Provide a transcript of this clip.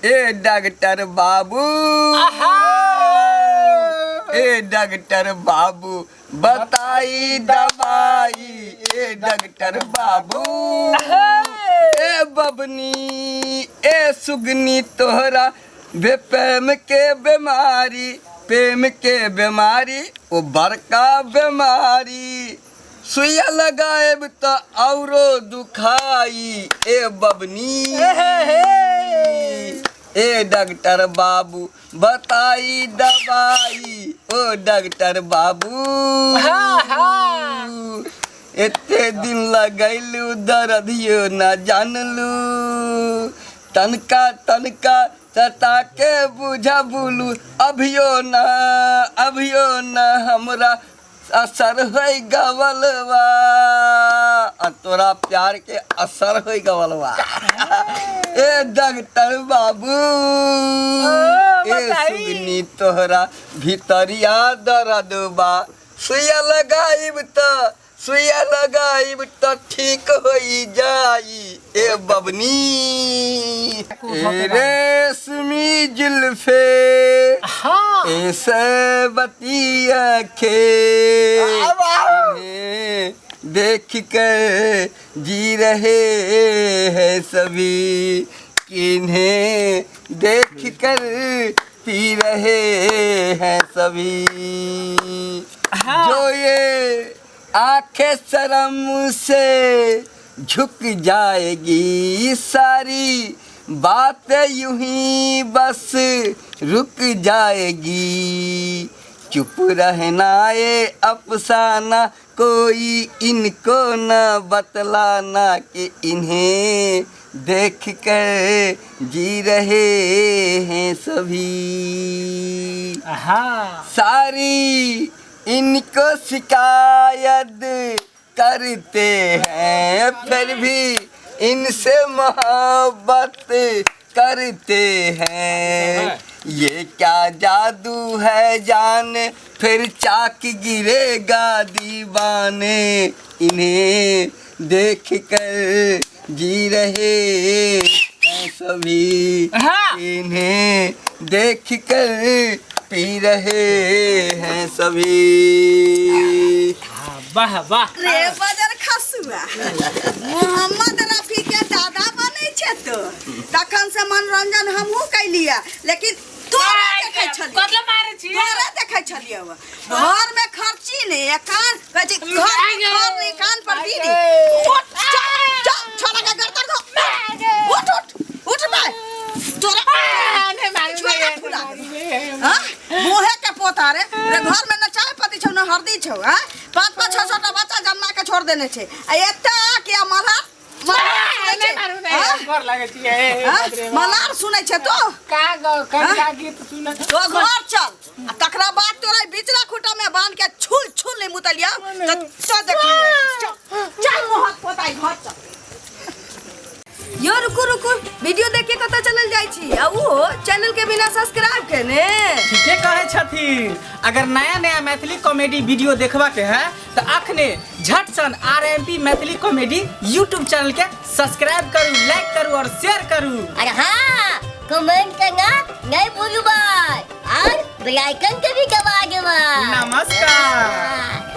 ए doctor बाबू, ए doctor बाबू बताई दवाई, ए डॉक्टर बाबू। ए बबनी, ए सुगनी, तोहरा बेप्रेम के बीमारी, प्रेम के बीमारी, ओ बड़का बीमारी, सुइया लगाएब त औरो दुखाई, ए बबनी। ए डॉक्टर बाबू बताई दवाई, ओ डॉक्टर बाबू। एते दिन लगैलू दर्दियो न जानलू, तनका तनका सता के बुझा बुलू, अभियो न, अभियो न हमरा असर होइ गवलवा, आ तोरा प्यार के असर होइ गवलवा। ए डॉक्टर बाबू, ए सुगनी, तोहरा भीतरिया दर्द बा, सुइया लगाइब त, सुइया लगाइब त ठीक होई जाई, ए बबनी। ए रेशमी जुल्फे, ए बतिया खे देख कर जी रहे हैं सभी, किन्हें देख कर पी रहे हैं सभी। जो ये आंखें शर्म से झुक जाएगी, सारी बातें यूं ही बस रुक जाएगी। चुप रहना ये अफसाना कोई इनको न बतलाना कि इन्हें देख कर जी रहे हैं सभी। सारी इनको शिकायत करते हैं, फिर भी इनसे मोहब्बत करते हैं। ये क्या जादू है जान, फिर चाक गिरेगा दीवाने, इन्हें देख कर जी रहे हैं सभी, इन्हें देख कर पी रहे हैं सभी। वाह वाह रे बजर खसुआ, मोहम्मद रफी के दादा बनै छै तो तखन से मनोरंजन हमहूँ कैलियै, लेकिन तोरा देखै छलियै। कतला मारै छी? तोरा देखै छलियै। घर में खर्ची नहीं, कान कहै छै घर में खर नहीं, कान पर बीड़ी। उठ, चल चल, छोड़ा के गर्दन धो। उठ उठ उठ बे, तोरा नहीं मारू। छुआ फुला देबो। हाँ? मुँहे के पोता रे रे, घर में न चाय पत्ती छौ न हरदी छौ। हाँ, पाँच पाँच छह छह टा बच्चा जन्मा के छोड़ देने छै, आ एते आके आ मल्हार मल्हार सुनै नहीं छै। मारू नहीं। हाँ? गोर लागै छी ए। हाँ? बाप रे बाप। मल्हार सुनै छै तो का गो का गीत सुन तो घर चल, आ तकरा बाद तोरा बिचला खूटा में बांध के छुल छुल नहीं मुतलिया तो तो देख। चल चल मोहक पोता, घर चल। यो रुकू रुकू, वीडियो देख के कतऽ चलल जाइ छी, आ ऊ चैनल के बिना सब्सक्राइब केने? ठीके कहै छथिन। अगर नया नया मैथिली कॉमेडी वीडियो देखबा के है तो अखने झट सन R M P Maithili comedy YouTube channel के सब्सक्राइब करू, लाइक करू और शेयर करू। और हाँ, कमेंट करना नहीं भूलू भाई, और बेल आइकन के भी दबा देबा। नमस्कार।